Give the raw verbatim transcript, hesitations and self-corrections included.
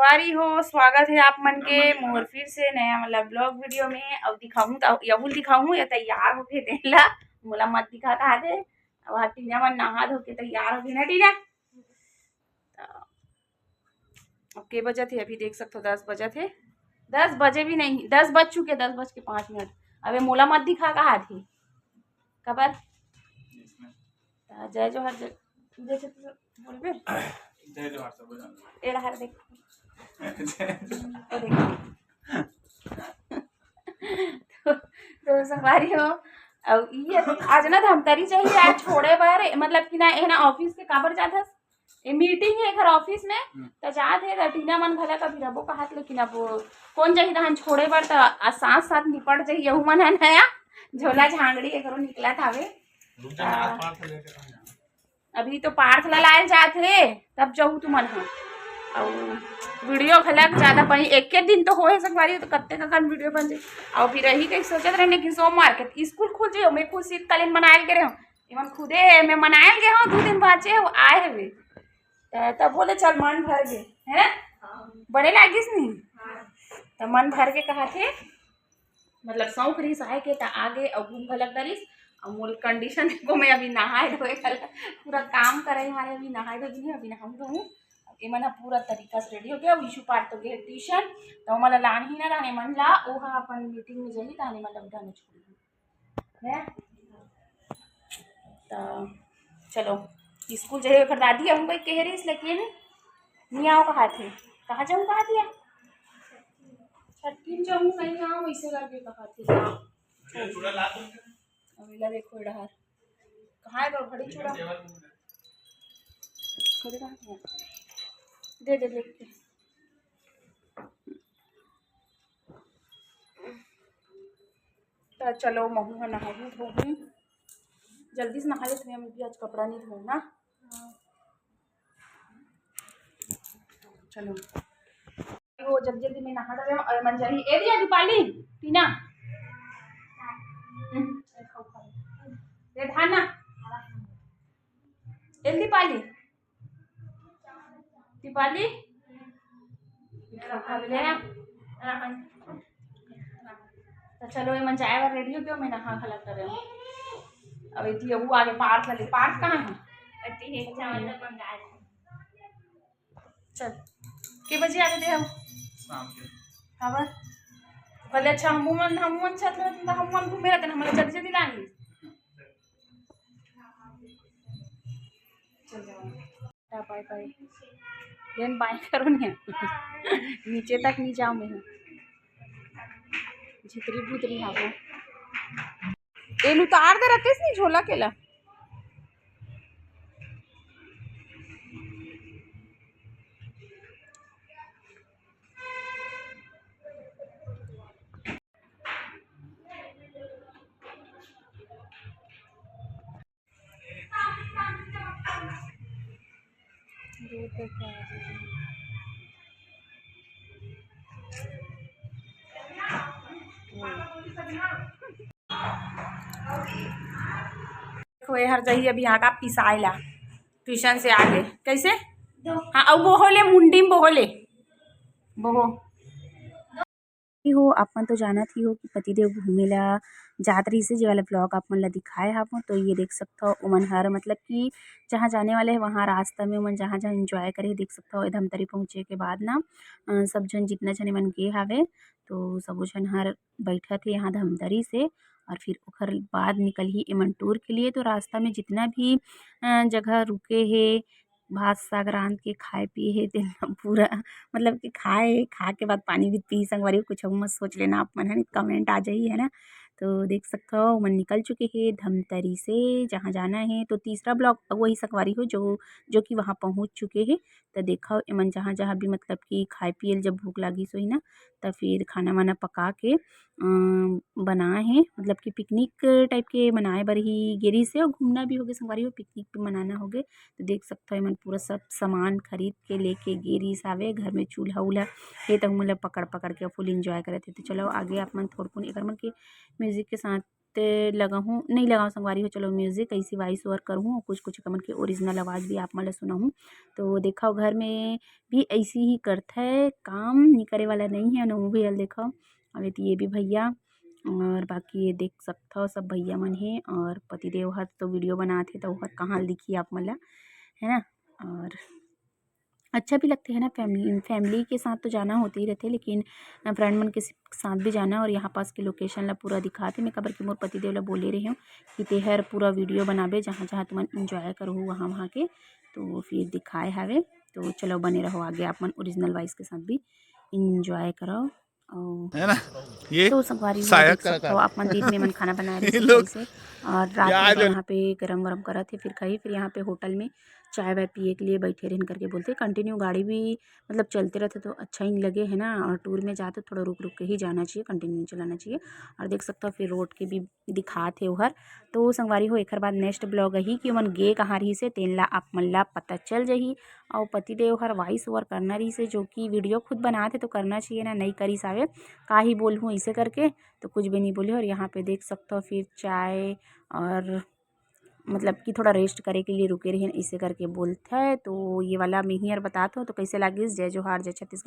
संगवारी हो, स्वागत हे आप मन के मोर फिर से नया वाला vlog video में। अब दिखाहूँ त यहू ल दिखाहूँ, ये तैयार होके देला, मोला मत दिखा कहा दे। अब हा टीना मन नहा धो के तैयार होगे ना टीना। त अब के बजत हे, अभी देख सकथो दस बजत हे, दस बजे भी नहीं, दस बज चुके, दस बज के पाँच मिनट। अबे मोला मत दिखा कहा थे, काबर? त जय जोहार, जय, जय छत्तीसगढ़ बोलबे। जय जोहार सब। ए डहर देख। ओ देख। तो, तो संगवारी हो, अब ये आज ना धमतरी चाहिए आज छोड़े बर, मतलब कि ना, ए ना office के काबर जाथस? ए meeting हे एकर office में, हम्म। त जात हे, त टीना मन घला कभी रबो कहत, लेकिन अब वो कौन जाही धान छोड़े बर, त आ साथ साथ निपट जाही, यहू मन ह नया झोला झांगड़ी एकरो निकलत हावे। रुक जा, आ, हाथ पाथ लेके कहाँ जाना? अभी तो पार्थ ला लायल जात हे, तब जाहू तुमन ह। अउ video घलक ज्यादा बनी, एके दिन तो होए संगवारी, तो कत्ते का कन video बन जाए। अउ फिर रही कहीं सोचत रहने कि सोमवार के स्कूल खुल जाए, मैं खुद शीतकालीन मनायल के रहे हूँ, एमन खुदे मैं मनायल गे हूँ, दू दिन बाचे हे, वो आए हवे। त, तब बोले चल मन भर गे, है ना? बने लागिस नहीं? त मन भर के कहा थे, मतलब शौक रहिस आए के त आगे अउ घूम घलक डरिस। अउ मोर condition देखो, मैं अभी नहाए धोए घलक पूरा काम करे मारे अभी नहाए धोए नहीं, अभी नहाऊँ धोऊँ। अब एमन ह पूरा तरीका से ready हो गया। अब ईशु पार तो गए tuition, त ओमन ला लान ही ना लाने मन ला, ओहा अपन meeting में जाही, ताने मतलब उठाने छोड़ी है। त चलो, स्कूल जाए ओकर दादी हम कोई कह रहीस, लेकिन नहीं आओ कहा थे। कहाँ जाऊँ कहा दिया? छट्ठी में जाऊँ, नहीं आओ, वैसे करके कहा थे। हाँ। अब इला देखो डहर। कहाँ है वो घड़ी चूड़ा? घड़ी कहाँ है? दे दे, देखते। त चलो, महू ह नहाहूँ धोहूँ, जल्दी से नहा लेते हैं, हम भी आज कपड़ा नहीं धोए ना। चलो, वो जल्दी जल्दी में नहा डाले और मन जाही। ए दिया दीपाली, टीना, हम्म, ए धाना, ए दीपाली, दीपाली, त चलो, एमन जाए बर ready हो गयो, मैं नहा घलक करे हूँ। अब इति अबू आगे पार्थ लगे, पार्थ कहाँ है? अति हे, चावल तो मंगा ले। चल, के बजे आगे दे हम? शाम के। काबर? कहले, अच्छा, हमू मन, हमू मन छत में, त हमू मन घूमे रहते, हमला जल्दी जल्दी लागी। चल जाओ। टाटा बाय बाय। लेन बाय करो नहीं। नीचे तक नहीं जाओ मैं। झितरी भुतरी हाबो। एल उतार दे रहते नहीं झोला केला। देखो, एहर जाही अभी आटा पिसाए ला, ट्यूशन से आके। कैसे? हाँ, अउ बोहो ले, मुंडी में बोहो ले, बोहो। ही हो, आप मन तो जानत ही हो कि पतिदेव घूमे ला जात रहिस हे, जे वाला vlog आप मन ला दिखाए हावों। तो ये देख सकथव, ओमन हर मतलब कि जहाँ जाने वाले हे, वहाँ रास्ता में ओमन जहाँ-जहाँ enjoy करे हे, देख सकथव। ए धमतरी पहुँचे के बाद ना, अ, सब झन, जितना झन एमन गे हावे, तो सबो झन हर बैठत हे यहाँ धमतरी से, और फिर ओखर बाद निकलही एमन tour के लिए। तो रास्ता में जितना भी, अ, जगह रुके हे, भात साग रांध के खाए पिए हे, तेन ल पूरा मतलब कि खाए, खा के बाद पानी भी पी। संगवारी हो, कुछ मत सोच लेना आप मन, है ना, comment आ जाही, है ना। तो देख सकथव, ओमन निकल चुके हे धमतरी से, जहाँ जाना हे। तो तीसरा vlog वही संगवारी हो, जो, जो कि वहाँ पहुँच चुके हे। तो देखव, एमन जहाँ, जहाँ भी मतलब कि खाए पिए ल जब भूख लागिस होही ना, त फिर खाना वाना पका के, अ, बनाए हे, मतलब कि picnic type के मनाए बर ही गे रिहिस हे, अउ घूमना भी होगे संगवारी हो, picnic भी मनाना होगे। तो देख सकथव, एमन पूरा सब सामान खरीद के लेके गे रिहिस हावे। घर में चूल्हा उल्हा हे, त ओमन ला पकड़ पकड़ के full enjoy करत हे। तो चलो आगे आप मन थोड़कुन एकर मन के म्यूजिक के साथ लगाहूँ, नहीं लगाहूँ संगवारी हो, चलो म्यूजिक ऐसी वॉइस ओवर करहूँ, कुछ कुछ कमन के ओरिजिनल आवाज़ भी आप मन ल सुनाहूँ। तो देखा घर में भी ऐसी ही करथे काम, नहीं करे वाला नहीं है। नू भी हल देखो, अभी तो ये भी भैया और बाकी ये देख सकथव सब भैया मन हे और पतिदेव हर तो वीडियो बनात हे, तो हर कहाँ दिखी आप मन ला, है ना। और अच्छा भी लगथे है ना, फैमिली, फैमिली के साथ तो जाना होते ही रहते, लेकिन फ्रेंड मन के साथ भी जाना। और यहाँ पास के लोकेशन ला पूरा दिखात हे मैं, काबर कि मोर पतिदेव ला बोले रहे हूँ कि तेहर पूरा वीडियो बनाबे, जहाँ जहाँ तुमन इंजॉय करहू वहाँ वहाँ के, तो फिर दिखाए हावे। तो चलो बने रहो आगे आप मन ओरिजिनल वॉइस के साथ भी इंजॉय करो। और है ना, ये तो संगवारी हो, सायक देख सकते हो कलाकार। आप मन दिन में मन खाना बनाए रहे ये थे लोग कैसे, और रात प्याज में और यहाँ पे गरम वरम करत हे, फिर खाई, फिर यहाँ पे होटल में चाय वाय पिए के लिए बैठे रहन करके बोलते। कंटिन्यू गाड़ी भी मतलब चलते रहते तो अच्छा ही नहीं लगे, है ना। और टूर में जाते थोड़ा रुक रुक के ही जाना चाहिए, कंटिन्यू नहीं चलाना चाहिए। और देख सकते हो फिर रोड के भी दिखात हे ओहर। तो संगवारी हो, एखर बाद नेक्स्ट ब्लॉग आही कि ओमन गे कहाँ रहिस हे, तेन ला आप मन ला पता चल जाही। अउ पतिदेव हर वॉइस ओवर करना रहिस हे, जो कि वीडियो खुद बनात हे तो करना चाहिए ना, नहीं करिस हावे, का ही बोलहूँ ऐसे करके, तो कुछ भी नहीं बोले। और यहाँ पे देख सकते हो फिर चाय और मतलब कि थोड़ा रेस्ट करे के लिए रुके रहिन, ऐसे करके बोलथे। तो ये वाला मैं ही यार बतात हूँ, तो कैसे लागिस, जय जोहार, जय छत्तीसगढ़।